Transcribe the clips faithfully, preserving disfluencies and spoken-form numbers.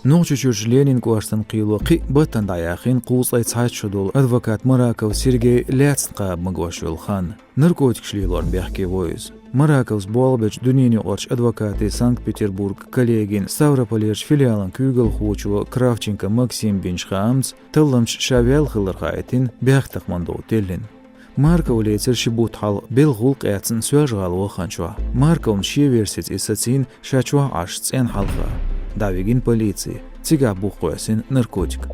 Нохчийчуьрчу Ленин кӀоштан кхело кхин а баттана дӀаяьхьна кхузткъе цхьайтта шо долу адвокат Мараков Сергей лаьцна кхаба магош йолу хан. Наркотикаш лелорна бехке во иза. Мараковс болх бечу дуьненаюкъарчу адвокатийн Санкт-Петербург коллегин Ставрополерчу филиалан куьйгалхочо Кравченко Максима бинчу хаамца, талламча ша ваьлла хилар хаийтина, бехктакхаман дов теллина. Марков лецира ши бутт хьалха белхан гӀуллакх эцна Соьлжа-ГӀала ваханчохь. Марковна шен версица иза сацийна ша чохь Ӏаш цӀенна хьалха. ДӀавигина полици. Цигахь бух кхоьссина наркотик.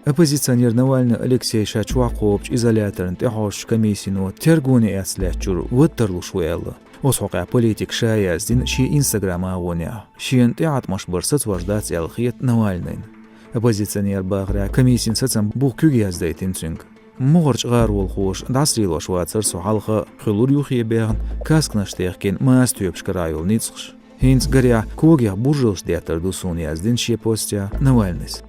Оппозиционер Навальный Алексей ша чохь кхобучу изоляторна тӀехьожучу комиссино тергоне эцна лаьттачуьра вад тарлуш ву аьлла. Оцу хьокъехь политика ша яздина шен Instagram агӀонехь. Шена тӀеӀаткъамаш бар сацош дац аьлла хета Навальныйна. Оппозиционера бахарехь, комиссин сацам бух куьг яздайтина цуьнга. МогӀарчу гӀаролхоша дӀасалелош вацара со хьалха, хуьлура юххе баьхна, касканаш техкина маса тоьпаш карахь йолу ницкъаш. ХӀинца гарехь когех буржалш деттар ду суна, яздина шен постехь Навальныйс.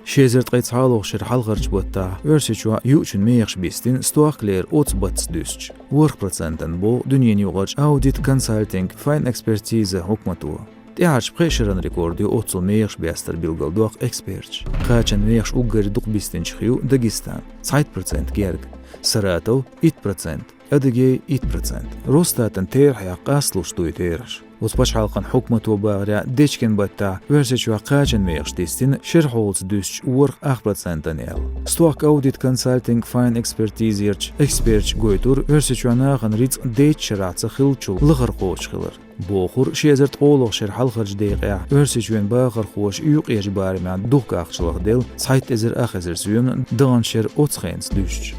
Ши эзар ткъе цхьалгӀачу шеран хьалхарчу баттахь Оьрсийчохь юучун мехаш бистина стохкалера оцу баттаца дуьстича, ворхӀ процентана боху дуьненаюкъарчу Audit Consulting Fine Expertise хьукмато. ТӀаьхьарчу пхеа шеран рекорд ю оццул мехаш бестар, билгалдоккху эксперташа. Кхачан мехаш уггаре дукха бистинчех ю Дагестан, цхьайтта процент герга, Саратов, итт процент, Адыгей, итт процент. Росстатан терахьех къасталуш ду и терахьаш. Оцу пачхьалкхан хьукмато бахарехь, дечкен баттахь Оьрсийчохь кхачан мехаш дистина шеран хьолаца дуьстича ворхӀ ах процентана аьлла. Стохка Audit Consulting Fine Expertiseерчу эксперташа гойтура Оьрсийчохь нахана рицкъ дейтта шарахь ца хиллачул лахара кхочуш хилар. Бохура, ши эзар ткъолгӀачу шеран хьалхарчу декъехь Оьрсийчоьнан бахархоша юкъерчу барамехь духкъахчалла делла цхьайтта эзар ах эзар соьмана, даханчу шеран оццу хенаца дуьстича.